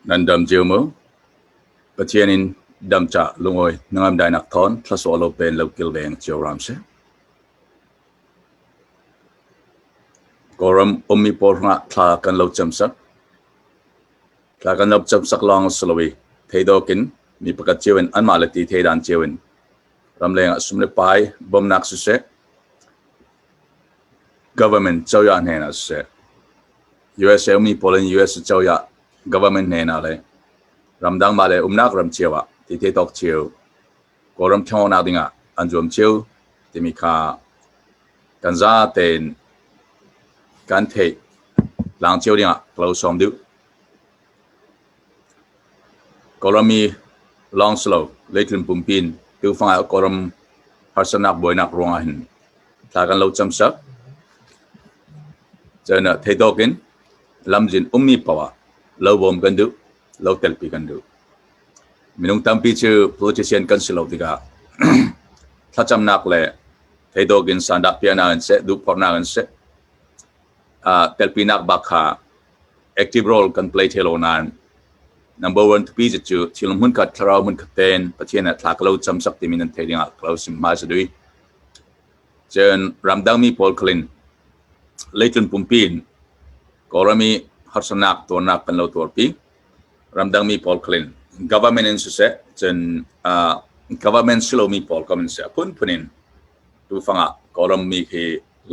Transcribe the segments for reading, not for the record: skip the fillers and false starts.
Nan dam cio maw? Pathian in dam ca lungawi hnangam dainak thawn thlasawh lo pen lo kilveng cio hram seh. Kawlram ummi pawl hrangah thla kan lo cam sak. Thla kan lo cam sak lawng si lo i theidawk in mi pakhat cio in anmah le ti theidan cio in ramleng ah sum le pai bawmnak siseh, government coyah hnen ah siseh, USA ummi pawl in US coyah government hnen ah le ramdang mah le umnak ram cio ah ti theitawk cio Kawlram thlangawknak ding ah an zuam cio timi kha kan za tein kan theih tlang cio ding ah ka lo sawm duh. Kawlram i lawng si lo leitlun pumpi in tufang ah Kawlram harsatnak buainak ruangah hin thla kan lo cam sak. Cun theitawk in lamzin ummi paoh ah lo bawm kan duh, lo telpi kan duh. Minung tampi cu politician kan si lo tikah thlacamnak le theidawk in sandah piahnak in seh, duhphorhnak in seh, telpinak bak kha active role kan play thai lo nain number one tupi cu thil hmunkhat thlarau hmunkhat tein Pathian ah thla ka lo cam sak timi nan theih dingah ka lo sim hma sa dui. Cun ramdangmi pawl khalin leitlun pumpi in Kawlram i harsatnak tuarnak kan lo tuarpi. Ramdangmi pawl khalin government in siseh cun government silomi pawl kam in seh a phunphun in tufang ah Kawlram mi khi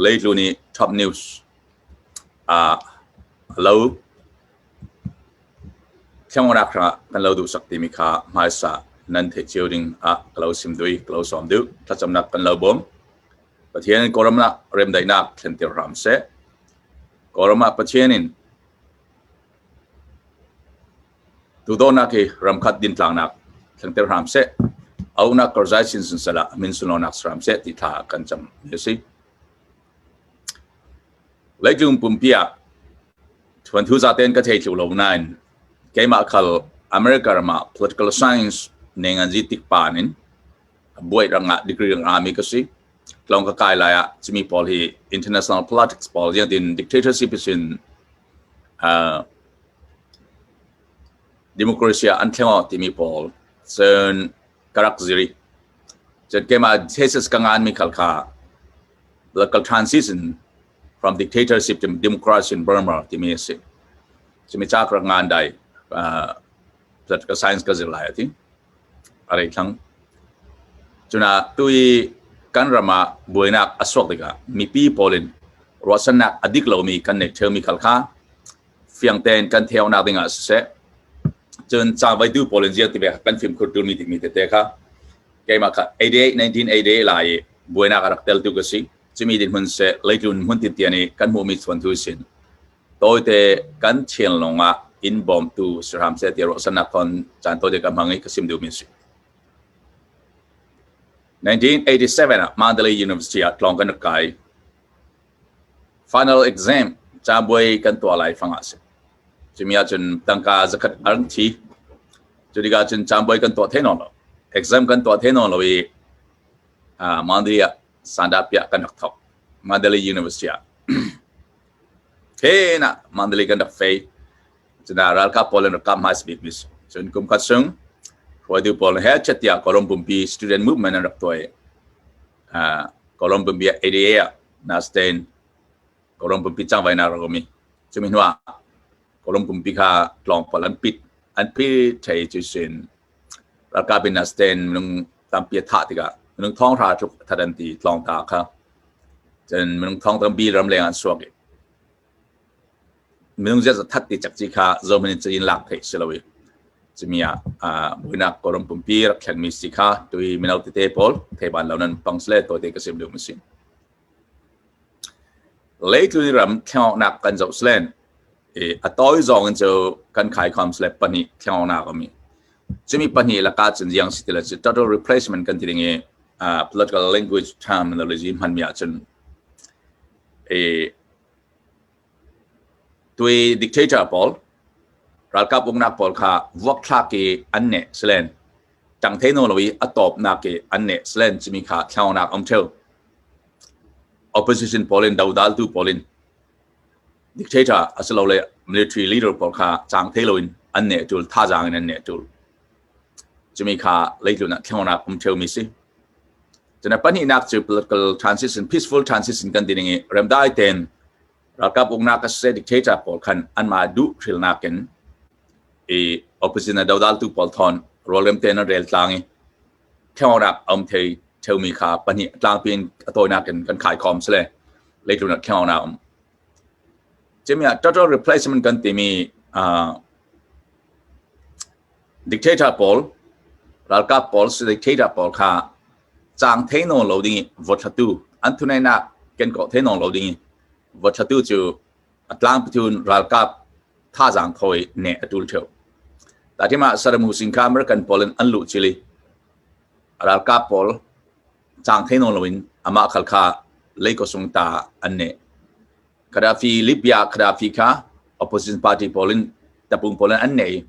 leitlun i top news a lo thlengawnak hrangah kan lo duhsak timi kha hmaisa nan theih cio ding ah ka lo sim dui ka lo sawm duh. Thlacamnak kan lo bawm. Pathian in Kawlram ah remdaihnak thlentir hram seh. Kawlram ah Pathian in tudawnak hi ramkhat dintlangnak thlengter hram seh. Aunak karzai sin sin sala min sunlonak hram seh ti thla kan cam mi si. Leicung pumpi ah thuanthu zaten ka thei thlu lo nain keimah khal America ram ah political science nengan zi tik pan in buai rangah degree rami ka si. Tlong ka kai lai ah chimi pawl hi international politics pawl yang tin dictatorship sin democracy an thleng timi pawl cun ka rak ziri. Cun keimah thesis ka ngan mi khal kha political transition from dictatorship to democracy in Burma timi a si. Cumi ca ka rak ngan dai political science ka zir lai ati. A rei thlang. Cuna tui kan ram ah buainak a suak tikah mipi pawl in ruahsannak a dik lomi kan neih ṭheumi khal kha fiang tein kan theonak ding ah siseh, cun cangveitu pawl in ziang ti ve kan fimkhur tulmi timi tete kha keimah kha 88 1988 lai i buainak a rak teltu ka si. Cumi dinhmun seh leitlun hmun tintian i kan hmuhmi chuanthu sin tawite kan thianlung ah in bawmtu si hram seh ti ruahsannak thon caan tawite ka hmang i ka sim duhmi si. 1987 ah Mandalay University ah tlawng kan rak kai. Final exam cabuai kan tuah lai fang ah si. Cumi ahcun tangka zakhat an thi. Cu tikah cun cabuai kan tuah thai nawn lo. Exam kan tuah thai nawn lo i Mandalay ah sandah piah kan rak thok. Mandalay University ah. He na Mandalay kan rak fei. Cuna ralkap pawl an rak kap hmasa bik mi si. Cun kum khat chung hruaitu pawl he chet tiah Kawlram pumpi student movement an rak tuah i Kawlram pumpi ah ADA ah Nastein Kawlram pumpi cangvainak rak um i cumi hnu ah Kawlram pumpi kha tlawngpal an pit an pit thei cu sin ralkap in Nastein minung tampi a thah tikah minung thong hra tluk that an ti tlawngta kha cun minung thong tampi ramleng an suak i minung ziat that ti cak ci kha zohman in cain lak theih si lo i cumi ah buinak Kawlram pumpi rak thlengmi si kha tui mino tete pawl theiban lo nan pang sle tawite ka sim duh mi si. Leitlun ram thlengawknak kan zoh slen i a tawi zong in cu kan khai khom sle pahnih thlengawknak ami cumi pahnih laka cun jiang si tila cu total replacement kan ti ding i political language terminology hmanmi ahcun i Tui dictator pawl, ralkap uknak pawl kha vuakthlak i an neh silen, ṭang thei nawn lo i a tawpnak i an neh silen cimi kha thlaunak um ṭheu. Opposition pawl in dodaltu pawl in dictator asilole military leader pawl kha caang thei loin an neh ṭul, thazaang in an neh ṭul. Cumi kha leitlun ah thlengawnak um ṭheumi si. Cun a pahnihnak cu political transition, peaceful transition kan ti ning i remdai tein ralkap uknak a siseh dictator pawl khan anmah duh hrilnak in i opposition a dodaltu pawl thawn rawlrem tein an rel tlang i thlengawnak a um thei ṭheumi kha pahnih tlangpi in a tawinak in kan khaikhawm sile leitlun ah thlengawnak um. Cimi ah total replacement kan timi dictator pawl, ralkap pawl dictator pawl kha caang thei nawn lo ding i vote thlatu an thunainak kenkawh thei nawn lo ding i vote thlatu cu a tlangpithun ralkap thazaang thawi neh a ṭul ṭheo. Tahṭim ah Saddam Hussein kha American pawl in an luh cil i ralkap pawl caang thei nawn loin amah khal kha leikaw sung ta an neh. Gaddafi Libya Gaddafi kha opposition party pawl in tapung pawl in an nei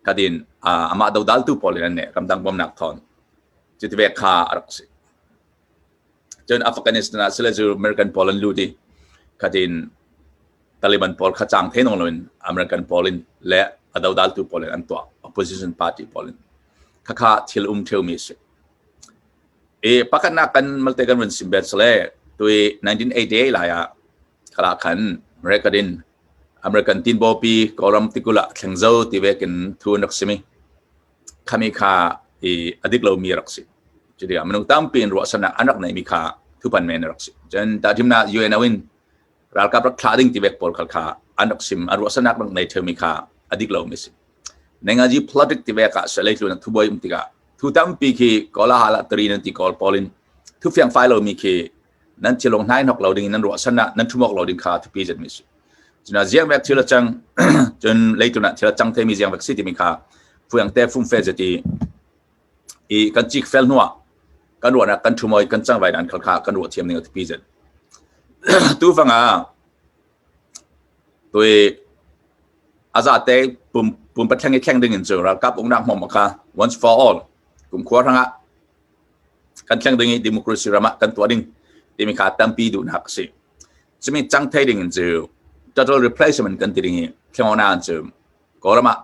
kadin amah dodaltu pawl in an nei ramdang bawmnak thawn cuti ve kha a rak si. Cun Afghanistan ah sile cu American pawl an lut i khatin Taliban pawl kha cang thei nong loin American pawl in le a dodaltu pawl in an tuah, opposition party pawl in. Khakha thil um theumi a si. I pakhatnak kan malte kan vun sim bet sale tui 1988 lai ah khala khan American in American tinbaw pi Kawlram tikul ah thlengzo ti vekin thu an rak simi khami kha i adik lomi rak si. Cuti ah minung tampi in ruahsannak an rak neimi kha thupan men rak si. Cun tahthimnak UNO in ralkap rak thlah ding ti vek pawl khal kha an rak sim, an ruahsannak rak nei theumi kha adik lomi si. Nengaji politic ti vek ah leitlun ah thubuai um tikah thu tampi khi Kawla hala tari nan ti kawl pawl in thu fiang fai lomi khi nan thilong hnai hnok lo ding nan ruahsan ah nan thumok lo ding kha thupi zet mi si. Cuna ziang vek thil a cang, cun leitlun ah thil a cang themi ziang vek si timi kha fuyang te fumfe zeti i kan cik fel hnuah kan ruahnak kan thumoi kan cangvai dan khal kha kan ruah thiam ning a thupi zet. Tu fangah tui azate pum pum pathleng i thleng ding in cu ralkap uknak hmom kha once for all kum khua hrangah kan thleng ding i democracy ram ah kan tuah ding timi kha tampi duhnak a si. Cumi cang thei ding in cu total replacement kan ti ding i thlengonan cu Kawlram ah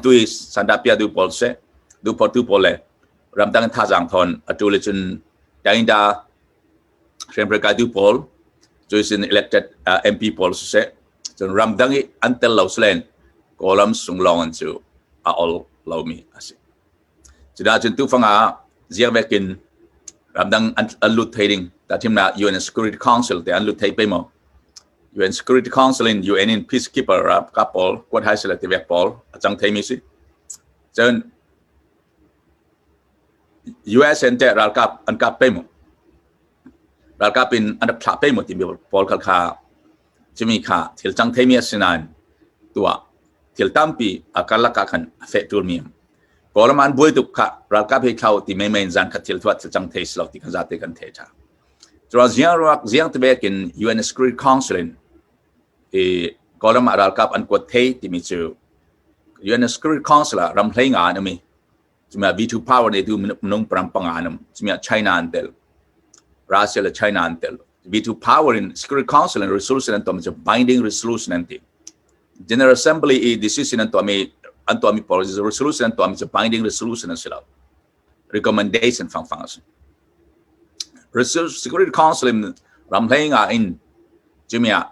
tui sandapia du pawl se du phortu pawl le ramdang thazaang thawn atu le cun Tainda hriamhrai tu pawl cu sin elected MP pawl siseh, cun ramdang i an tel lo silen Kawlram sung lawng in cu a ol lomi a si. Cudah cun tufang ah ziang vekin ramdang an lut thei ding ta thimnak UN Security Council te an lut thei pe maw? UN Security Council in UN in peacekeeper ralkap pawl kuat hai sila ti vek pawl a cang theimi si. Cun US in teh ralkap an kap pe maw? Ralkap in an rak thlah pe maw timi pawl khal kha cumi kha thil cang theimi a si nain tuah thil tampi a karlak ah khan a feh tulmi. Kawlram an buai tuk kha ralkap hei thlau ti mei mei in zan khat thil thuat thil cang thei si lo ti kan zate kan thei tha. Cura ziang ruak ziang tebek in UN Security Council in i Kawlram ah ralkap an kuat thei timi cu UN Security Council ah ram hlei nga an um i cumi ah veto power nei tu minung param panga an um. Cumi ah China an tel, Russia le China an tel. Veto power in Security Council in resolution an tuahmi cu binding resolution an ti. General Assembly i decision an tuahmi policy resolution an tuahmi cu binding resolution an si lo, recommendation fangfang a si. Security Council in ram hlei nga in cumi ah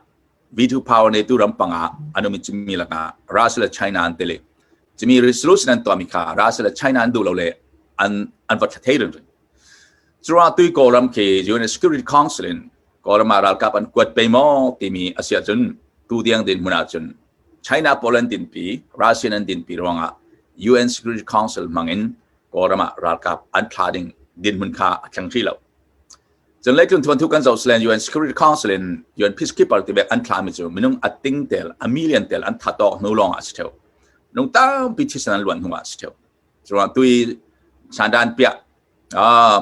veto power neitu ram panga an um i cumi lakah Russia le China an tel i cumi resolution an tuahmi kha Russia le China an duh lo le an va thla thei ring. Curuangah tui Kawlram khi UN Security Council in Kawlram ah ralkap an kuat pe maw timi a si ahcun tu tiang dinhmun ahcun China pawl an dinpi, Russian an dinpi ruangah UN Security Council hmangin Kawlram ah ralkap an thla ding dinhmun kha a thleng hrih lo. Cun leitlun thuanthu kan zoh silen UN Security Council in UN Peacekeeper ti bek an thlami cu minung a ting tel, a million tel an that awk hnu lawng ah a si theo. Minung tampi thisen an luan hnu ah a si theo. Curuang tui sandan piah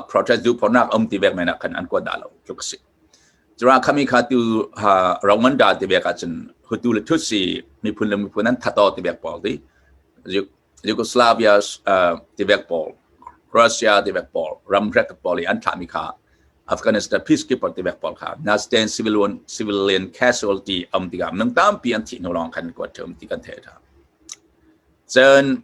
protest duh phornak um ti vek men ah khan an kuat dah lo tluk a si. Curuang khami kha tu Rwanda ti vek ahcun Hutu le Tutsi miphun le miphun an that ti vek pawl ti Yugoslavia ti vek pawl, Russia ti vek pawl, ramhrek pawl i an thlahmi kha Afghanistan peacekeeper ti vek pawl kha nasten civilian casualty um tikah minung tampi an thih hnu lawng khan kuat ṭhum ti kan theih ṭha. Cun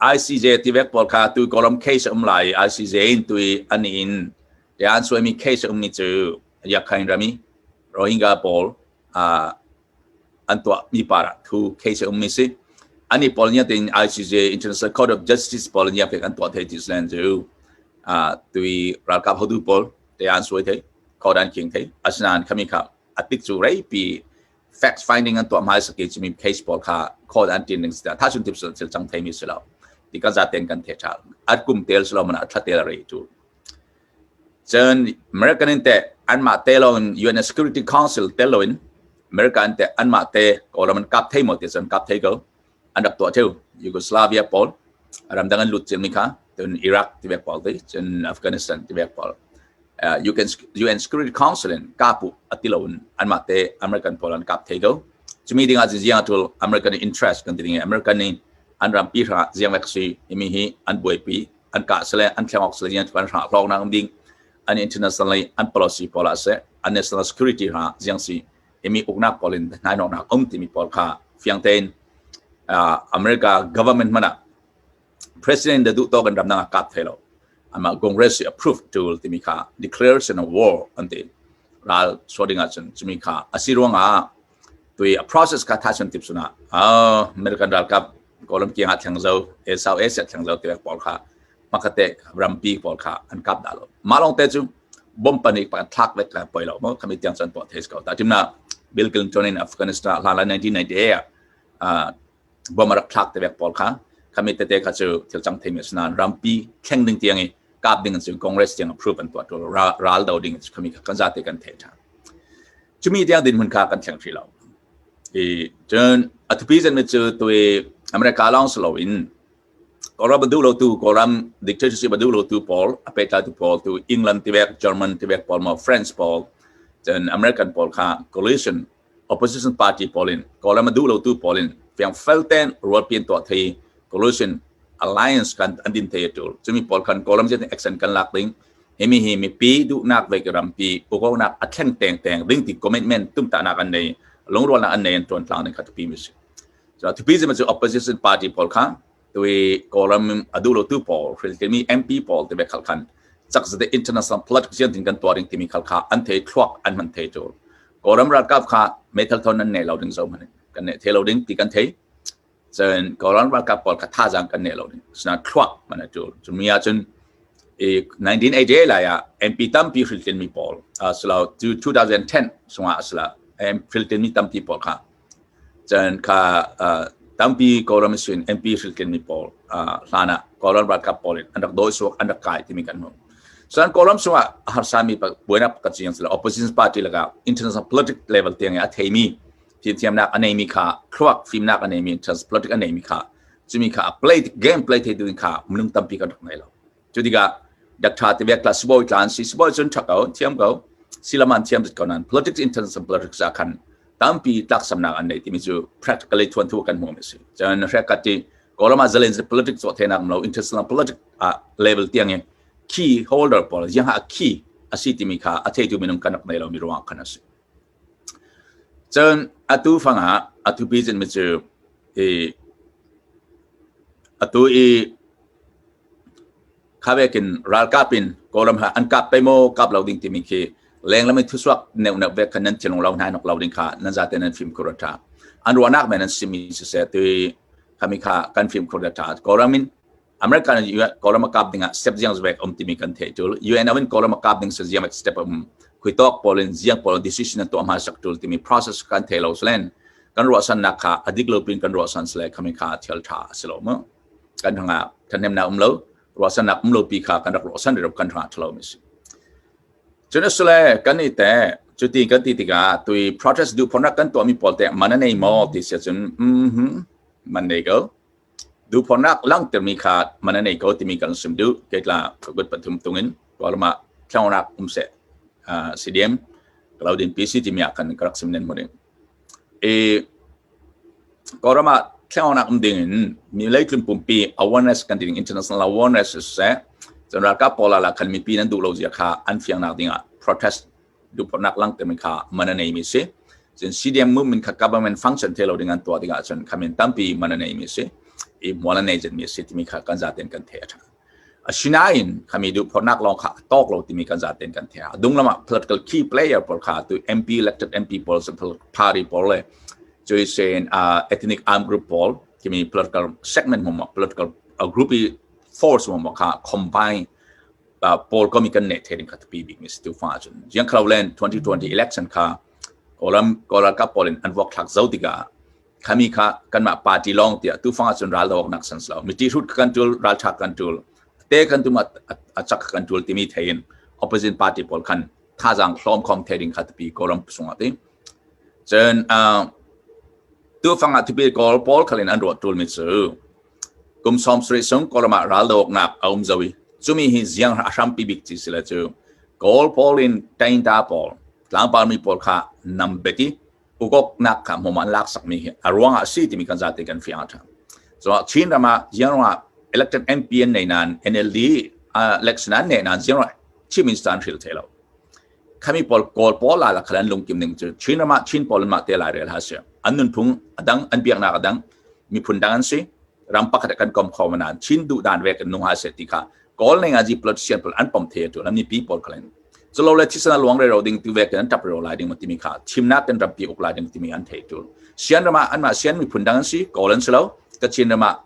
ICJ tivek pawl kha tu Kawlram case a um lai i ICJ in tui an in tiah an suaimi case a ummi cu Yakhain ram i Rohingya pawl an tuahmi par ah thu case a ummi si. Ani pawl nih tin ICJ, International Court of Justice pawl nih pek an tuah thei ti silen cu tui ralkap hotu pawl te an suai thei, court an king thei. Asinain khami kha atik cu reipi fact finding an tuah hmai saki chimi case pawl kha court an tin ning sita tha chun tip sil cang thei mi silo ti ka zaten kan the tha at kum tel silo mana thla tel rei tu. Cun American in teh anmah te lawng UN Security Council tel loin American teh anmah te Kawlram an kap thei maw ti cun kap thei ko. An rak tuah theu. Yugoslavia pawl ramdang an lut cilmi kha, cun Iraq tivek pawl ti, cun Afghanistan tivek pawl, UN Security Council in kapu ati loin anmah te American pawl an kap thei ko. Cumi ding ah ziang atul American interest kan ti ding, American nih an rampi hra ziang lek si imi hi an buaipi, an kah sile an thleng awk sile ziang an hra hlawk nak ding, an internationally an policy pawl ah seh, an national security hra ziang si imi uknak pawl in hnai nak um timi pawl kha fiang tein America government mana president da duh to kan ram nang kap thei lo, ama Congress approve tool timi kha declaration of war an ti ral sorting ah cun chumi kha asi ruangah tui a process kha tha chun tip suna American ralkap Kawlram kiang ah thleng zo e South Asia thleng zo te pawl kha makate rampi pawl kha an kap da lo. Ma long te cu bom panik pa thlak vek la poi lo mo khami tiang chan po theis ko ta timna Bill Clinton in Afghanistan hla la 1998 ah bom rak thlak te vek pawl kha khami te te kha cu thil cang themi asnan rampi thleng ding tiang i kap ding cu Congress tiang approve an tuah tu ral do ding khami kan za te kan the tha. Chumi tiang din mun kha kan thleng thri lo i cun a thupi zan mi cu tui America lawng si loin Kawlram a duh lotu, Kawlram dictatorship a duh lotu pawl, a pehtlaitu pawl tu England tivek, German tivek pawl maw, French pawl, cun American pawl kha coalition opposition party pawl in Kawlram a duh lotu pawl in fiang fel ten rualpi an tuah thei, coalition alliance kan an din thei a tul. Cumi pawl khan Kawlram zetin action kan lak ding himi hi mipi duhnak ve rampi ukonak a thleng teng teng ding ti commitment tumtahnak an nei, lungrualnak an nei, an tuan tlang ding kha tupi mi si. So thupi zima cu opposition party pawl kha tui Kawlram a duh lo tu pawl hriltimi MP pawl te be khal khan chak zate international politics yan tin kan tuah ding timi khal kha an thei, thluak an man thei tu. Kawlram ralkap kha meithal thon nan nei lo ding, zo man kan ne the lo ding ti kan thei. Cun Kawlram ralkap pawl kha thazang kan nei lo ding sina thluak man a tul. Cumi ah cun 1988 lai ah MP tampi hriltin mi pawl aslo 2010 sungah asla hriltin mi tampi pawl kha cun kha tampi Kawlram sin MP hriltin mi pawl hlan ah Kawlram ralkap pawl in an rak dawi suak, an rak kai timi kan hmuh. Cun Kawlram sungah harsami buainak ka chiang sila opposition party lakah international politics level tiang a theimi, fimthiamnak a neimi kha, thluak fimnak a neimi, international politics a neimi kha, cumi kha play game play thei tu kha minung tampi kan rak nei lo. Cu tikah Dr. Tivek tla sibawi tla an si, sibawi cun ṭha ko, thiam ko, silaman thiam ko nan politics, international politics ah khan tampi tlaksamnak an nei timi cu practically thuan thu kan hmuh mi si. Cun hrekat ti Kawlram ah zalen politics zawh thenak lo, international politics ah level tiang in key holder pawl ziang ha key asi timi kha a theitu minung kan rak nei lo mi ruang khan asi. Cun atu fangah atu pi cin mi cu i atu i kha vekin ralkap in Kawlram ha an kap pe maw kap lo ding timi khi lenglam in thusuak neuh neuh ve khan nan thinlung lo hna nok lo ding kha nan zate nan fim khur a tha. An ruahnak men an simi siseh tui khami kha kan fim khur a tha. Kawlram in American Kawlram a kap ding ah step ziang vek um timi kan theih tul. UN in Kawlram a kap ding sa ziang step um khui tok pawl in ziang pawl decision an tuah hma sak tul timi process kan thei lo slen kan ruahsannak kha adik lo pin kan ruahsan sle khami kha thil tha a si lo mu. Kan hanga thanemnak um lo, ruahsannak um lo pi kha kan rak ruahsan ri kan hanga thalo mi si. Cun asule kan i te cuti kan ti tikah tui protest du phonak kan tuah mi pawl te man nei maw ti sia cun man nei ko. Duhpawrnak langhtermi kha man a nei ko timi kan sim duh. Keitla kut pathum tungin Kawlram ah thlangnak um seh CDM Claudin PC timi ah khan ka rak sim nen mu ding. I Kawlram ah thlangnak um ding in mi leitlun pumpi awareness kan ti ding, international awareness siseh, cun ralkap pawl ah khan mipi nan duh lo zia kha an fiangnak ding ah protest duhpawrnak langhtermi kha man a neimi si. Cun CDM movement kha government function the lo ding an tuah tikah cun khamin tampi man a neimi si. I hmual a nei zetmi a si timi kha kan zaten kan theih a ṭha. Asinain khami duhphawtnak lawng kha a tawk lo timi kan zaten kan theih. A dung lamah political key player pawl kha tu MP, elected MP pawl, party pawl le cui sen ethnic armed group pawl timi political segment mo political group i force mo kha combine pawl komi kan ne thering kha pi bik mi si tu fa cun jiang khlo len 2020 election kha Kawlam Kawl ralkap pawl in an vuak thlak zo tikah khami kha kanmah party lawng tiah tufang ahcun ral do awk nak san lo miti hrut kan tul ral tha kan tul te kan tum a chak kan tul timi thein opposition party pawl khan thazang hlawm khom thering kha tapi Kawlram sungah ti cun tufang ah thupi kawl pawl khalin an ruat tul mi cu kum 70 sung Kawlram ah ral do awk nak a um zo i cumi hi ziang a hrampi bik chi sila cu Kawl pawl in tainta pawl tlangpar mi pawl kha nam beti ukoknak kha hmawm an lak sakmi hi a ruang ah si timi kan zate kan fiang a ṭha. So Chin ram ah ziang ah elected MP an nei nan NLD election an nei nan ziang Chief Minister an hril thei lo. Khami pawl Kawl pawl la la khalan lungkim ning cu Chin ram ah Chin pawl mah te lai rel ha si. An nunphung adang an biaknak adang miphun dang an si. Ram pakhat kan kom kho manan Chin duh dan ve kan nung ha se ti kha Kawl nei nga ji politician pawl an pom the tu lam ni pi pawl khalen culo le thisen a luang rero ding tu vek an tap rero lai ding timi kha thimnak kan rampi uk lai ding timi an thei tu Sian ram ah anmah Sian miphun dang an si, Kawl an si lo. Kachin ram ah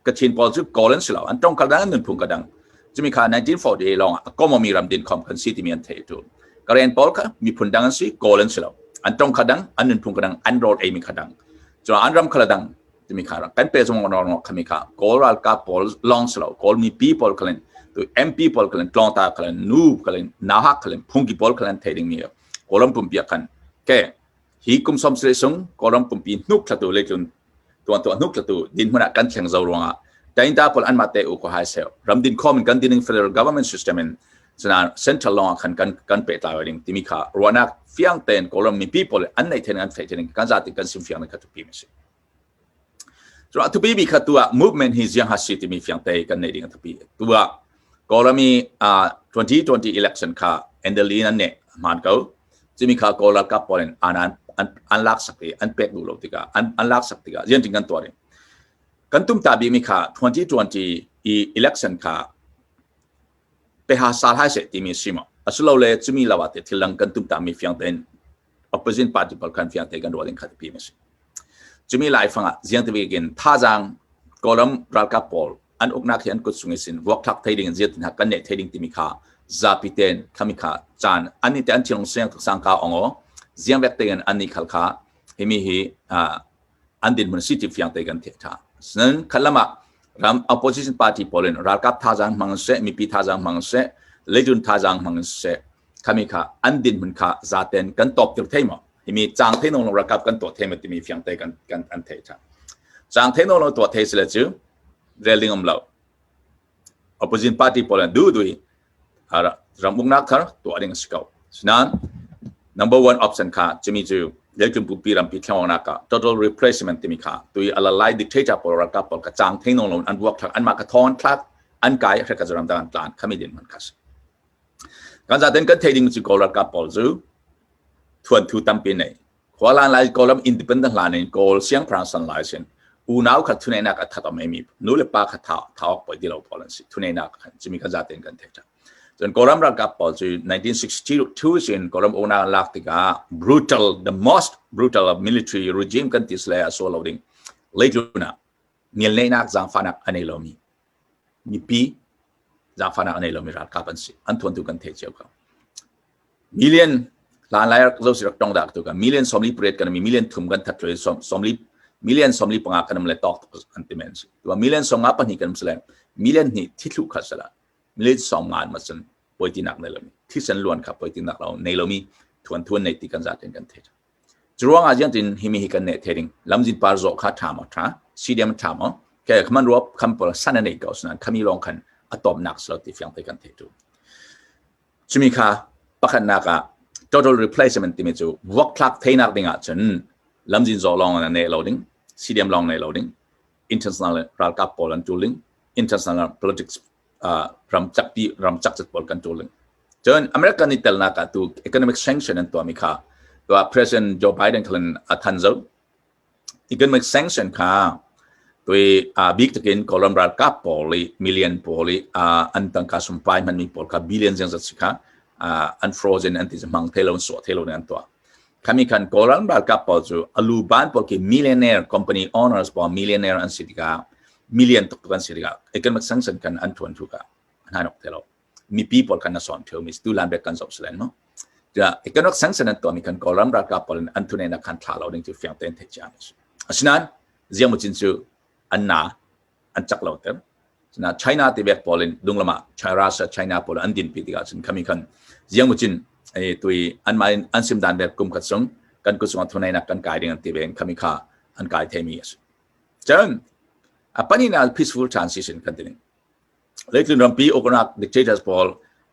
Kachin pawl cu Kawl an si lo, an tong kal dang, an nunphung ka dang. Cumi kha 1948 lawng ah komomi ram din khom kan si timi an thei tu. Karen pawl kha miphun dang an si, Kawl an si lo, an tong kha dang, an nunphung ka dang, an rawl ei mi kha dang, cun an ram kha dang timi kha kan pe zong rawng khami kha Kawl ralkap pawl long slo Kawl mipi pawl khalen tu MP pawl khalen tlawngta khalen nu khalen nahak khalen phungki pawl khalen thei ding mi Kawlram pumpi khan ke hi kum 70 sung Kawlram pumpi hnuk thlatu leitlun tuan tuan hnuk thlatu din hmun ah kan thleng zo ruangah tainta pawl anmah te u ko hai seo ram din khom in kan dining federal government system in sana central long khan kan kan pe tlai ding timi kha ruahnak fiang ten Kawlram mipi pawl an nei then an fei then kan zati kan sim fiang kha tu pi mi si. Cu a thupi bik kha tu ah movement hi ziang ha si timi fiangte kan neih ding a thupi. Tu ah Kawlram i 2020 election kha NLD an ne hmaan ko. Cumi kha Kawl ralkap pawl in an an an lak sak i an pek duh lo tikah an lak sak tikah zian ting kan tuah ding. Kan tum ta bimi kha 2020 i election kha peha sal hai seh timi si maw? Asilole cumi lo ah te thil dang kan tum ta mi fiang tein opposition party pawl khan fiang te kan ruah ding kha pi si. Cumi laifang ah ziang te in thazaang Kawlram ralkap pawl an uknak hi an kut sung sin vuak thlak thei ding ziat tin kan ne thei ding timi kha zapi ten khami kha caan an ni te an thilong siang sang ka ongo ziang vek te an ni khal kha himi hi an din mun si ti fiang te kan the tha sen khalama ram opposition party pawl in ralkap thazaang hmang se mipi thazaang hmang se leidun thazaang hmang se khami kha an dinhmun kha zaten kan top tir thei maw? Himi chang thei nong ralkap kan tuah thei ma timi fiang te kan kan an thei tha. Chang thei nong tuah thei sile cu rel ding um lo. Opposition party pawl an du dui ram uknak thar tuah ding si ko. Sinan number one option kha chimi cu leitlung pumpi rampi thlengawnak ka total replacement timi kha tui ala lai dictator pawl ralkap pawl ka chang thei nong lo an buak thlak an ma ka thon thlak an kai hreka ram dang an tlan khami din man khas. Kan zaten kan theih ding cu Kawl ralkap pawl cu thuanthu tampi nei. Khualan lai Kawlram independent hlan in Kawl siangpahrang san lai sin unau kha thuneinak a that om mi nu le pa kha tha thaok poi ti lo pawl an si thuneinak khan chimi kan zaten kan theih tha. Cun Kawlram ralkap pawl cu 1962 sin Kawlram uknak an lak tikah brutal, the most brutal of military regime kan ti sile a sual lo ding leitlun ah ngilneihnak zaangfahnak a nei lomi mipi zaangfahnak a nei lomi ralkap an si. An thuantu kan theih cio ko. Million hlan lai rak zo si rak tong dak tu ka million 48 kan mi million thum kan that loi 40 million 45 kan le tok an ti men si. Tu million 52 kan sile million ni thithlu kha sala million 50 ma cun poitinak nei lomi thisen luan kha poitinak lo nei lomi thuan thuan nei ti kan zaten kan theih. Curuangah ziangtin himi hi kan neh the ding lamzin par zawh kha ṭha maw ṭha CDM ṭha maw ke khaman ruap kham pawl san an ei ko sinan khami lawng khan a tawpnak si lo ti fiang te kan theih tu. Cumi kha pakhatnak ah total replacement timi cu vuakthlak theinak ding ah cun lamzin zawh lawng an neh lo ding, CDM lawng nei lo ding, international ralkap pawl an ṭul ding, international politics ram cakpi ram cakcet pawl kan ṭul ding. Cun America nih telnak ah tu economic sanction an tuahmi kha tuah President Joe Biden khan a than zo. Economic sanction kha Tui a bik takin Kawlram ralkap pawl i million pawl i an tangka sumpai hmanmi pawl kha billion zeng zat si kha an frozen an ti hmang thei lo an sawh thei lo an tuah. Khami khan Kawlram ralkap pawl cu alu ban pawl khi millionaire company owners pawl millionaire an si tikah million tuk tuk an si tikah economic sanction kan an thuan thu ka an han ok thei lo. Mipi pawl kan na sawn theu mi tu lan bek kan zoh silen no. Ja economic sanction an tuah mi kan Kawlram ralkap pawl an thune na khan thla lo ding cu fiang tein theih cia mi si. Asinain ziamucin cu an na an cak lo ter. Cuna China ti bek pawl in dunglam ah Russia China pawl an din pi tikah cun khami khan ziamucin tui an mah in an sim dan bek kum khat sung kan kut sungah thunai nak kan kai ding an ti ve khami kha an kai themi a si. Cun a panina peaceful transition kan ti ning. Leitlun rampi uknak dictators pawl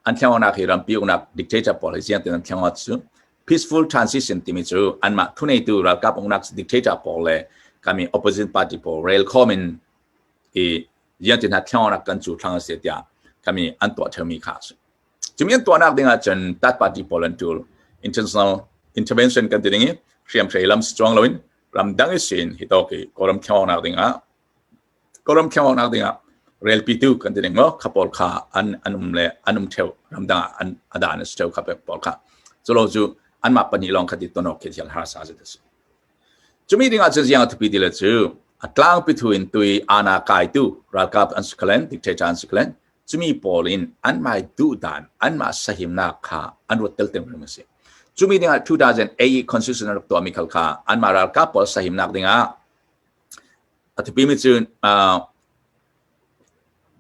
an thlengawnak hi rampi uknak dictator pawl hi ziang tin an thlengawt cu peaceful transition timi cu anmah thuneitu ralkap uknak dictator pawl le kami opposition party pawl rel khawm in i ziang tin ha thlengawnak kan cu thlang a si tiah kami an tuah theumi kha a si. Cumi an tuahnak ding ahcun third party pawl an tul international intervention kan ti ding i hriamhrei lam si chuang loin ramdang i sin hi tawk i Kawlram thlengawnak ding ah Kawlram thlengawknak dingah relpitu kan ti ning maw kha pawl kha an an um le an um theo ramdang ah an adan a si theo kha pawl kha culo cu anmah pahnih lawng kha ti tonok khi thil harsa zet a si. Cumi dingah cun ziang a thupi ti le cu a tlangpi thu in tui ana kaitu ralkap an si khalen dictator an si khalen cumi pawl in anmah duhdan anmah sahimnak kha an ruat tel tem rim a si. Cumi dingah 2008 constitution rak tuahmi khal kha anmah ralkap pawl sahimnak dingah A thupimi cu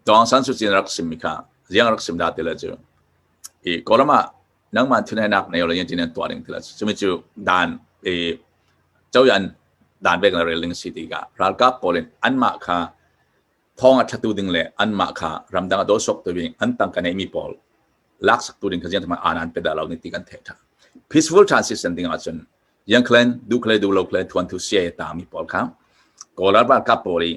Daw Aung San Suu Kyi rak simmi kha ziang rak sim dah ti le cu i Kawlram ah nangmah thunainak nei lo yin tuah ding ti le cumi cu dan i coyan dan vek na rel ding si tikah ralkap pawl in anmah kha thong a thatu ding le anmah kha ramdang a dawsok tu ding an tangka neimi pawl laksak tu ding kha ziang aan an pe dah lo ni ti kan theih tha. Peaceful transition ding ahcun yang khlen du khle du lo khle thuan thu sia ta mi pawl kha Kawl ralkap pawl i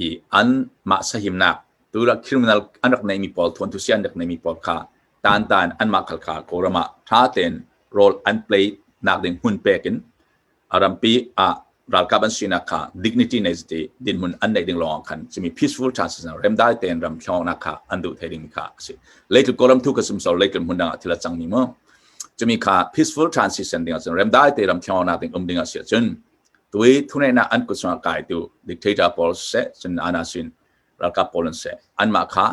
i an mah sahimnak tu rak criminal an rak nei mi pawl thuan thu sia an rak nei mi pawl kha tan tan an mah khal kha Kawlram ah tha ten role an play nak ding hmun pek in a rampi ah ralkap an sinak kha dignity nei ti dinhmun an neih ding lawng khan chimi peaceful transition remdai ten ram thlongnak kha an duh thei ding kha a si. Leitluk Kawlram thu ka sum so leitluk hmun dang ah thil a cang mi mu chimi kha peaceful transition ding ahcun remdai te ram thlongnak ding um ding a si ahcun tui thuneinak an kut sungah kai tu dictator pawl seh cun ana sin ralkap pawl an seh anmah kha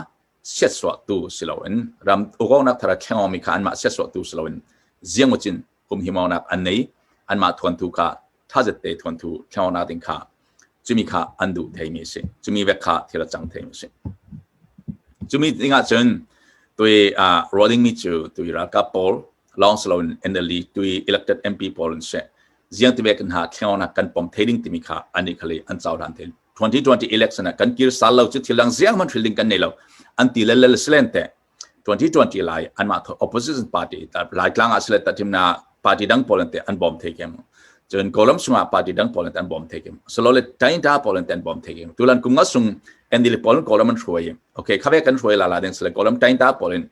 siatsuahtu si loin ram ukawknak thar a thlengawmi kha anmah siatsuahtu si loin ziangmawcin humhimawnak an nei. Anmah thuanthu kha thazet te thuanthu thlengawnak ding kha cumi kha an duh theimi a si. Cumi vek kha thil a cang theimi a si. Cumi ding ahcun tui ruah dingmi cu tui ralkap pawl lawng si loin NLD tui elected MP pawl an si. Ziang ti vek hna thlengawnak kan pom thei ding timi kha an i khali an cohlan thei. 2020 election ah kan kir sal lo cu thil dang ziang man thil ding kan nei lo an ti le le silen te. 2020 lai anmah opposition party Laitlang ah sile tathimna party dang pawl te an bawm thei kem. Cun Kawlram chungah party dang pawl te an bawm thei kem. Solole Tainta pawl te an bawm thei kem. Tulan kum nga sung NDL pawl Kawlram an hruai. Okay khave kan hruai la la ding sile Kawlram Tainta pawl in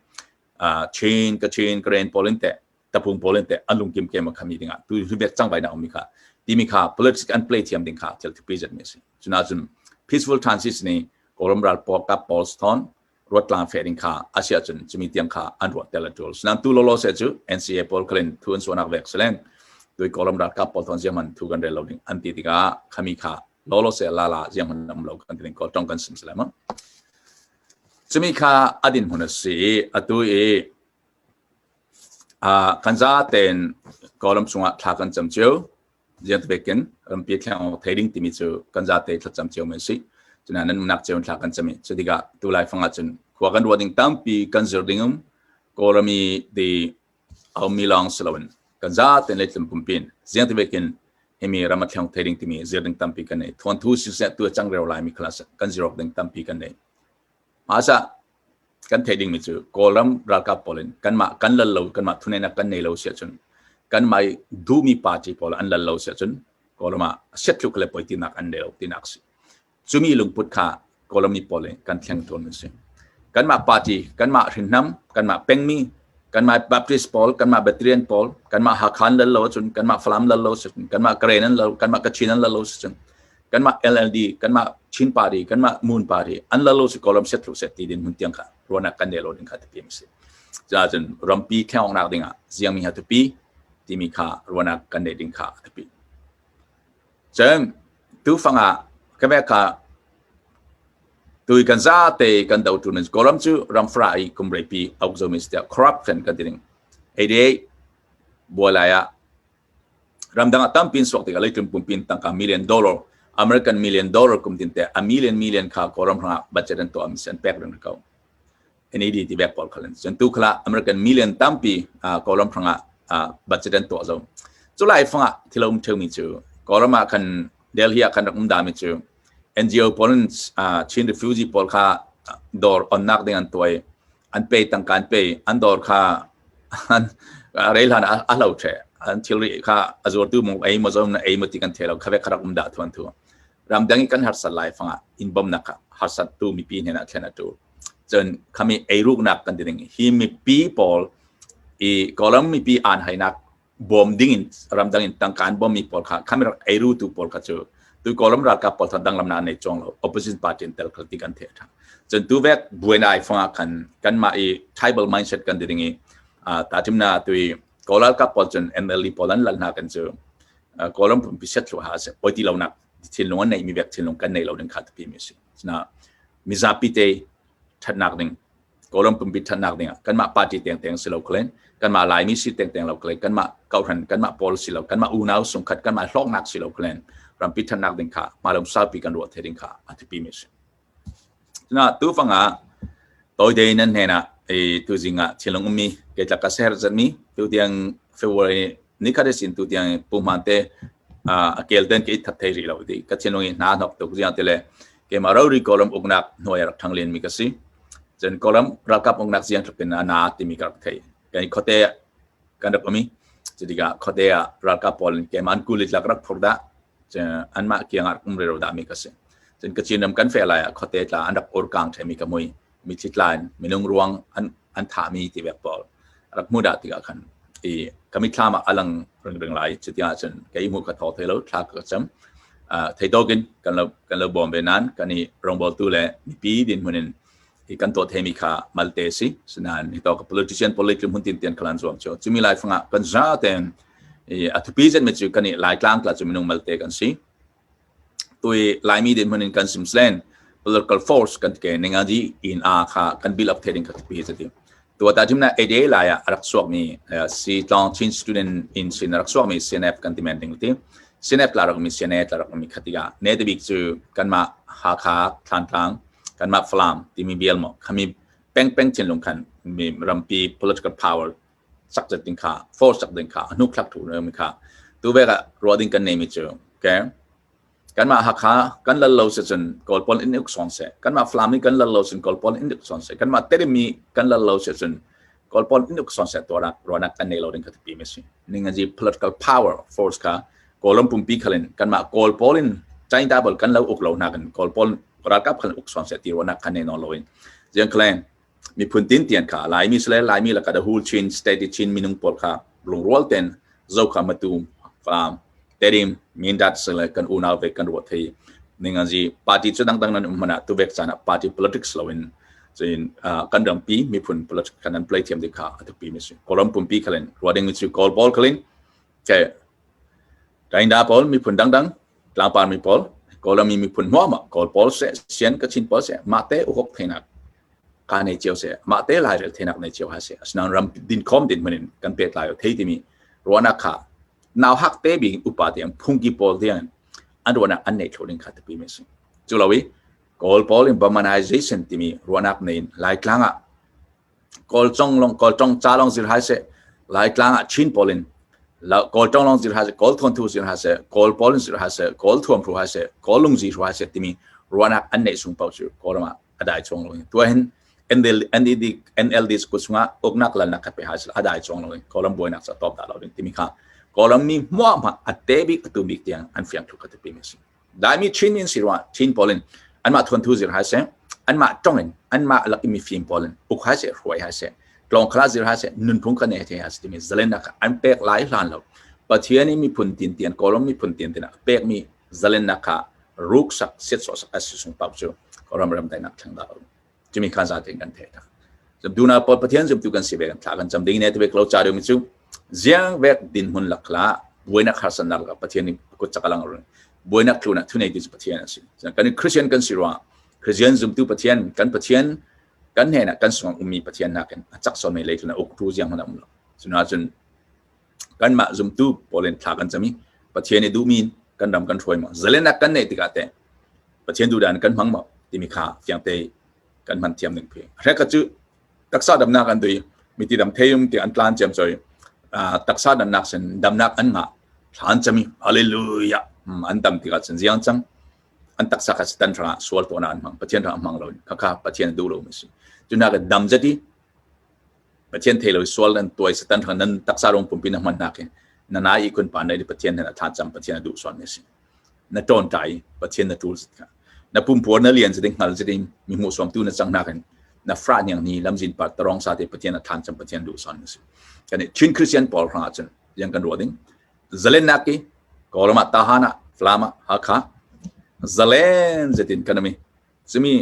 Chin Kachin Karen pawl in te tapung pawl in te an lungkim kem a khami dingah tu hlubek chang bai na ummi kha timi kha politics an play thiam ding kha thil thupi zet mi si. Cuna cun peaceful transition ni Kawlram ral kap pawl thon ruatlang fe ding kha asia cun cumi tiang kha an ruat tel a tul. Sinan tu lolo se cu NCA pawl khalin thu an suanak vek silen tui Kawlram ralkap pawl thon ziang man thu kan rel lo ding an ti tikah khami kha lolo se la la ziang man nam lo kan ti ding ko tong kan sim sile ma. Cumi kha adin hmun a si atu i kan za ten Kawlram chungah thla kan cam cio. Ziang bekin rampi thleng awk thei ding timi cu kan zate thlacam cio men si. Cunain nan umnak cio thla kan cam i cu tikah tu lai fang ahcun khua kan ruah ding tampi kan zir ding um Kawlrami ti a ummi lawng si loin kan zaten leitlum pumpin ziang ti bekin himi ram a thleng thei ding timi zir ding tampi kan nei. Thuanthu siseh tu a cang reo lai mi class kan zir awk ding tampi kan nei. Masa kan theih dingmi cu Kawlram ralkap pawl in kanmah kan lal lo kanmah thuneinak kan nei lo si ahcun kanmah i duhmi party pawl an lal lo si ahcun Kawlram ah siatluk le poitinak an nei lo tinak si. Cumi lungput kha Kawlram mi pawl in kan thleng tawn mi si. Kanmah party, kanmah hrinnam, kanmah pengmi, kanmah Baptist pawl, kanmah Presbyterian pawl, kanmah Hakha an lal lo ahcun, kanmah Falam lal lo ahcun, kanmah Karen an lal, kanmah Kachin an lal lo ahcun. Kanmah LLD, kanmah Chin Party, kanmah Moon Party an lal lo si Kawlram set thlu set ti din mun tiang kha ruahnak kan nei lo ding kha tipi si. Cun rampi thleng ding ah ziang mi ha tupi timi kha ruahnak kan nei ding kha tupi. Cun tufang ah ka ve kha tui kan za te kan do tu nan Kawlram cu ramfra i kumreipi auk zo mi tiah corruption kan ti ding. 88 bualai ah ramdang ah tampin suak tikah leitlung pumpin tangka million dollar, American million dollar kum tin te a million million kha Kawlram hrangah budget an tuah mi an pek ring ko. NED ti bek pawl khalan cun tu khala American million tampi Kawlram hrangah budget an tuah zo. Cu lai fangah thil um theumi cu Kawlram ah khan Delhi ah khan rak um dami cu NGO pawl in Chin refugee pawl kha dawr onnak ding an tuai, an pe, tangka an pe, an dawr kha an rel han a hlo the, an thilri kha a zuartu mong ei mo zom na ei mo ti kan the lo kha ve kharak um da thuan thu. Ramdang i kan harsat lai fangah in bomnak kha harsat tu mipi hnen ah thlen atu. Cun khami eiruknak kan ti ding hi mipi pawl i Kawlram mipi aan hainak bawm ding in ramdang in tangka an bawmmi pawl kha khami rak eiru tu pawl kha cu tu Kawlram ralkap pawl kha danglam na nei chuang lo, opposition party in tel khal ti kan the tha. Cun tu vek buainai fangah khan kanmah i tribal mindset kan ti ding i ta timna tu i Kawl ralkap pawl cun MLD pawl an lal hna kan cu Kawlram pumpi set thlu ha se poi ti lo nak thinlung an nei mi vek thinlung kan nei lo ding kha tapi mi si na mizapi te thatnak ding, Kawlram pumpi thatnak ding ah kanmah party tengteng si lo khlen, kanmah Laimi si tengteng lo khlen, kanmah kauhran, kanmah pawl si lo, kanmah unau sungkhat, kanmah hlawknak si lo khlen, rampi thatnak ding kha hmalung saupi kan ruah the ding kha a thipi mi si. Na tu fanga toide nan hena e tu zinga thilung ummi ke tlaka ser zami tu tiang February ni khat sin tu tiang pumhan te a kel ten ke that thei ri lo ti ka thinlung i hna hnok tuk ziang te le keimah rori Kawlram uknak hnuai rak ṭhang len mi ka si. Cun Kawlram ralkap uknak ziang tluk in a na timi ka rak thei. Kan khuate kan rak um i cutikah khuate ah ralkap pawl in keimah an kuli tlak rak phur dah, anmah kiang ah rak um rero dah mi ka si. Cun Kachin ram kan fe lai ah khuate tla an rak urkang ṭhemi ka mui mithi tla in minung ruang an thahmi ti vek pawl rak hmu dah tikah khan i ka mitthlam ah a lang ringring lai. Cuti ahcun kei hmu ka thaw thei lo, thla ka cam thei tawkin kan lo bawm ve nain kan i rawngbawltu le mipi dinhmun in i kan tuah themi kha malte si. Sinain hi to ka politician politic hun tin tian khalan zuam chu chumi lai fanga kan za ten i a thupi zet me chu kan i Laitlang tla chu minung malte kan si. Tui Laimi dinhmun in kan simslen political force kan ke ninga ji in a kha kan build up theding kha thupi zati tua ta jimna ede lai ah rak suak mi si tlong Chin student in sin rak suak mi CNF kan ti men ding ti CNF la rak mi CNA tla rak mi khatiga ne te bik chu kanma Hakha, Thlantlang, kanma Falam timi bial mo khami peng peng chin lung khan mi rampi political power sak zat ding kha, force sak ding kha hnuk thlak thu mi kha tu ve ka ruah ding kan nei mi chu ke kanmah Hakha kan lal lo si cun Kawl pawl in uk song seh, kanmah Falam kan lal lo cun Kawl pawl in uk song seh, kanmah Tedim mi kan lal lo si cun Kawl pawl in uk song seh tuarak ruanak kan nei lo ding kha pi mi si. Ningazi political power force kha Kawlram pumpi khalin kanmah Kawl pawl in China bol kan lo uk lo na kan Kawl pawl ralkap khan uk song seh ti ruanak kan nei no lo in jiang klen miphun tin tian kha Laimi sile Laimi laka the whole Chin state Chin minung pawl kha lungrual ten Zokha, Matu, Falam, Tedim, Mindat sile kan unau ve kan ruah thei ningazi party cu dangdang nan um hmana tu vek caan ah party politics loin cun kan rampi miphun politics kan an play thiam ding kha a thupi mi si. Kawlram pumpi khalin ruah ding mi cu Kawl pawl khalin ke Tainda pawl, miphun dangdang tlangpar mi pawl, Kawlram mi miphun hmuahmah Kawl pawl se Sian Kachin pawl se mah te ukok theinak ka nei cio se, mah te lairel thenak nei cio ha se. Asinain ram din khom din hmun in kan pet lai thei timi ruahnak kha nau hak te bing upa tiang phungki pawl tiang an ruahnak an nei thlo ding kha tapi mi si. Cu lo i Kawl pawl in Burmanization timi ruahnak nei in Laitlang ah Kawl cong long Kawl tong cha long zir hai se, Laitlang ah Chin pawl in Kawl tong long zir hai se, Kawl thon thu zir hai se, Kawl pawl in zir hai se, Kawl thuam thu hai se, Kawl lungzi thu hai se timi ruahnak an nei sung pau cu Kawlram ah a dai chuang lo. Tua hin NLD NLD ku chungah uknak lalnak kha pe hai a dai chuang lo. Kawlram buainak cha top da lo ding timi kha Kawlram mi hmuah ma a te bik atu bik tiang an fiang thu ka ti mi si. Laimi Chin in si ruah Chin pawl in anmah thuan thu zir hai se, anmah tong in anmah lak mi fim pawl in uk hai se, hruai hai se, tlong khala zir hai se, nunphung kan nei the hai se timi zalennak an pek lai hlan lo. Pathian i miphun tin tian Kawlram miphun tin tin pek mi zalennak kha. Ruksak siat sawhsak a si sung paoh cu ram ram daihnak thleng dah lo. Cumi kha za tein kan theih tak. Duna pawl Pathian zumtu kan si ve kan thla kan cam ding ne te vek lo cha ding cu ziang vek din hmun lakla buainak harsannak lakah Pathian nih kut chak alang run buainak tluna thunei tu cu Pathian a si. Kan Christian kan si ruangah Christian zumtu Pathian kan Pathian kan hnenah kan sungah ummi Pathian nakin a cak sawmi lei tluna uktu ziang hmanh a um lo. Cuna cun kanmah zumtu pawl in thla kan cam i Pathian i duhmi kan ram kan hruai maw zalenak kan neih tikah teh Pathian duhdan kan hmang maw timi kha fiangte kan hman thiam ding phi. Hreka cu taksa damnak an dui miti dam theum ti an tlan ciam choi taksa damnak sin damnak an ngah thlan chami hallelujah an dam tikah cun ziang cang an taksa kha satan hrangah sual tuahnak an hmang Pathian hrang hmang lo kha kha Pathian duh lo mi si cunak dam zati Pathian thei lo sual nan tuai satan hrang nan taksa rong pumpi na hman nak na na i kun pa nei Pathian hen a tha cam Pathian a duh sual mi si na ṭawn ṭai Pathian na ṭul zit kha na pumpuar na lian zit hngal zit in mi hmuh suam tu na cang nakin na fra niang ni lamzin par tarong sa te Pathian a than cam Pathian duh son na si kan Chin Christian pawl hrang ahcun yang kan ruah ding zalen nak ki Kawlram ah Tahan ah Falam ah Hakha zalen zetin kan ami cumi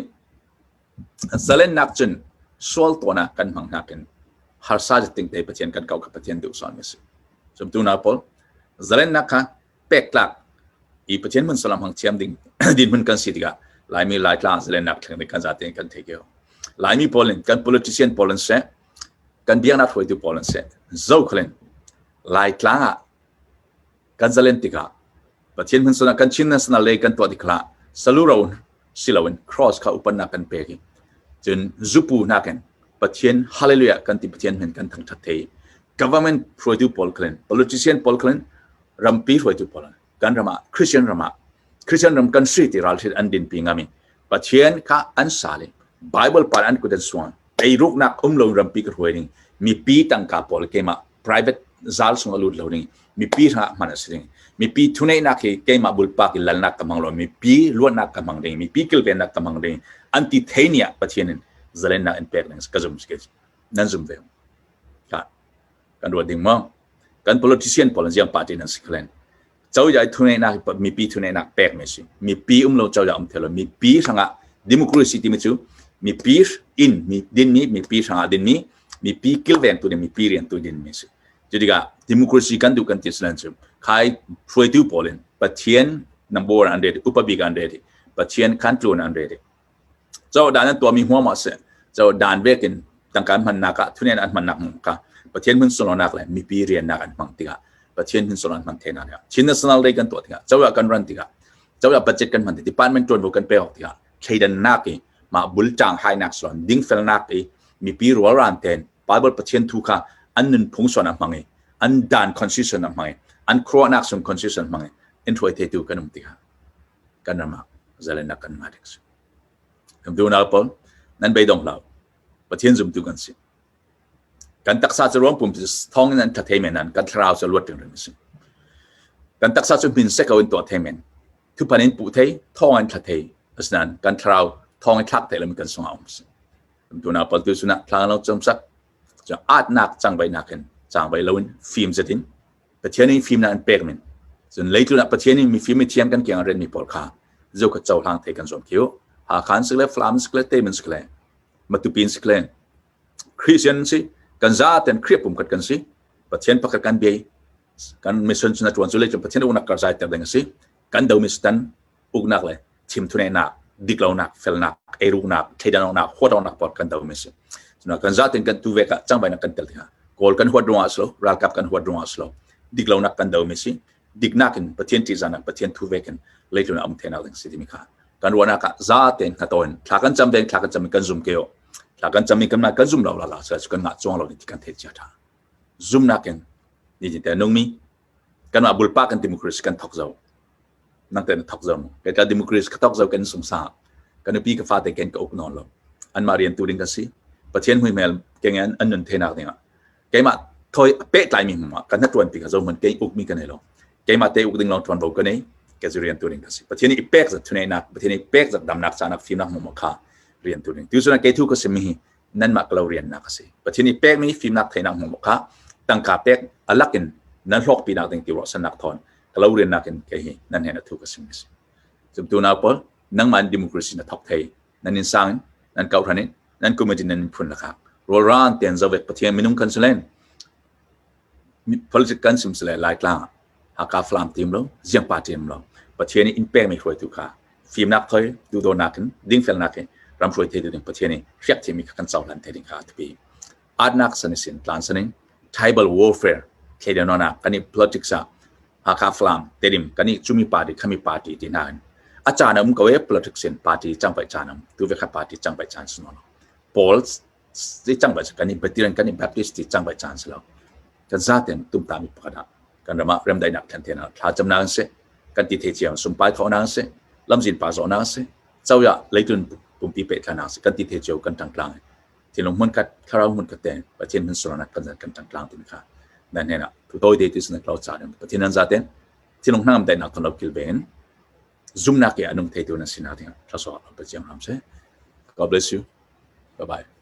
zalen nak cun sual tona kan hmang nakin harsa zeting te Pathian kan kau kha Pathian duh son na si zum tu na pawl zalen nak kha pek tlak i Pathian mun salam hang thiam ding dinhmun kan si tikah Laimi Laitlang zalennak thleng ding kan zatein kan thei keo. Laimi pawl in kan politician pawl in seh kan biaknak hruaitu pawl in seh zo khalin Laitlang ah kan zalen tikah Pathian hmun sana kan Chin National Day kan tuah tikah saluro siloin cross kha upannak kan pek i cun zupu nakin Pathian hallelujah kan ti Pathian min kan thangthat thei government hruaitu pawl khalin politician pawl khalin rampi hruaitu pawl kan ram ah Christian ram ah Christian ram kan si ti ralhrit an dinpi ngami Pathian kha an sal i Bible par an kut an suang eiruknak um lo rampi ka hruai ding mipi tangka pawl keimah private zal sung a lut lo ding mipi hrang hman a si ding mipi thuneihnak hi keimah bulpak i lalnak ka hmang lo mipi luatnak ka hmang ding mipi kilvennak ka hmang ding an ti thei ni ah Pathian in zalennak in pek ding ka zum nan zum ve kan ruat ding maw kan politician pawl an ziang party nan si khalen cozah thuneinak mipi thuneinak pek mi si mipi um lo cozah um thelo mipi hrangah democracy timi cu mipi in mi din mi mipi hrangah din mi mipi kilveng tu ding mipi rian tu din mi si cutikah democracy kan duh kan ti silan cu khai hruaitu pawl in Pathian number an ready upa bik an ready Pathian khan tlun an ready Cho dan an tuahmi huam ah seh cho dan vekin tangka an hmannak ah thunen an hmannak kha Pathian hmun sunlawinak le mipi riannak an hmang tikah Pathian hmun sunlawinak an hmang thenak tikah Chin National Day kan tuah tikah cozah kan ran tikah cozah budget kan hman tikah department ṭuanvo kan pek awk tikah thleidannak i mah bulṭang hainak suan dingfelnak i mipi rualran ten Bible Pathian thu kha an nunphung suan a hmang i an dan constitution a hmang i an khuaruahnak sung constitution hmang i in hruai theitu kan um tikah kan ram ah zalennak kan ngah ding si. Kan unau pawl nan beidong hlah. Pathian zumtu kan si. Kan taksa cu ruang pum thawng in an tha thei men nan kan thlarau cu luat ring si. Kan taksa cu hmin se ko in tuah thei men. Thupan in puh thei, thawng in thla thei. Asinain kan thlarau thawng in thlak thei lomi kan sungah um si. Tuna pawl tu sunah thlang lo chom sak atnak cang bai nakin cang bai loin fim zetin Pathian nih fimnak an pek min. Cun leitlun ah Pathian nih mifim mithiam kan kiang a renmi pawl kha zo kha cohlang thei kan zuam khiu. Hakha sikle, Falam sikle, Temin sikle, Matupin sikle, Christian si, kan zaten Khrih pumkhat kan si. Pathian pakhat kan biai. Kan mission cu na tuan cu leitlun Pathian uknak karzai ter ding a si. Kan do mi satan uknak le thimthunehnak, diklonak, felnak, eiruknak, thleidanawknak, huatawknak pawl kan do mi si. Cuna kan zatin kan tu vek ah cangvainak kan tel tikah Kawl kan huat ruangah silo, ralkap kan huat ruangah silo, diklonak kan do mi si. Diknak in Pathian ṭihzahnak, Pathian thu vek in leitlun ah um thenak ding si timi kha kan ruahnak ah zaten hngatoin thla kan cam deng thla kan cam kan zum keo thla kan cam kan kan zum lo la la sa kan ngah chuang lo ni ti kan theih chia tha zumnak in ni te nungmi kanmah bulpa kan democracy kan thok zo nang te na thok zo ke ka democracy ka thok zo kan sung sa kan nupi ka fate ken ka uk non lo anmah rian tu ding ka si Pathian hui mel kengen an nun thenak dingah keimah thoi pe tlai mi hmuma kan na tuan pi ka zo man ke uk mi ka nei lo keimah te uk ding long tuan bo ka nei ke zu rian tu ding ka si Pathian i pek zat thunei nak Pathian i pek zat damnak chanak fimnak hmuma kha rian tu ding tu suna ke thu ka sim mi nanmah ka lo riannak a si. Pathian i pekmi fimnak theihnak hmuh kha tangka pek alak in nan hlawkpinak ding ti ruahsannak thawn ka lo riannak in kei hi nan hen a thu ka sim a si. Zumtu nau pawl nangmah in democracy na thok thei. Nan in sang in nan kohhran in nan committee nan phun lakah rawlraan ten zovek Pathian minung kan silen politics kan sim sile Laitlang Hakha Falam team lo Ziang pa team lo Pathian in pekmi hruaitu kha fimnak thoi duhdawnak in dingfelnak in ram hruai thei ding Pathian in hriak thimi kha kan cohlan thei ding kha a atnak san sin tlan sanin tribal warfare thleidanawnak kan i politics ah Hakha Falam Tedim kan i chumi party khami party ti hna in a caan um ko e politics in party chang pai caan um tu ve kha party chang pai caan suno Paul ti chang pai kan i Baptist kan i Baptist ti chang pai caan silo kan zaten tum ta mi pakhat ah kan rama remdainak than thena thla cham nang se kan ti the chiang sumpai tho nang se lamzin pa zo nang se chawya leitun pumpi pe thla nang se kan ti the chiao kan tang tlang thinlung hmunkhat thlarau hmunkhat te Pathian hun suranak kan kan tang tlang tin kha nan hena tu toi de ti sun klau cha ding Pathian an zaten thinlung hnangam dai nak thon lo kil ben zumnak ke anung theitu na sina ding thlaso pa chiang ram se. God bless you. Bye bye.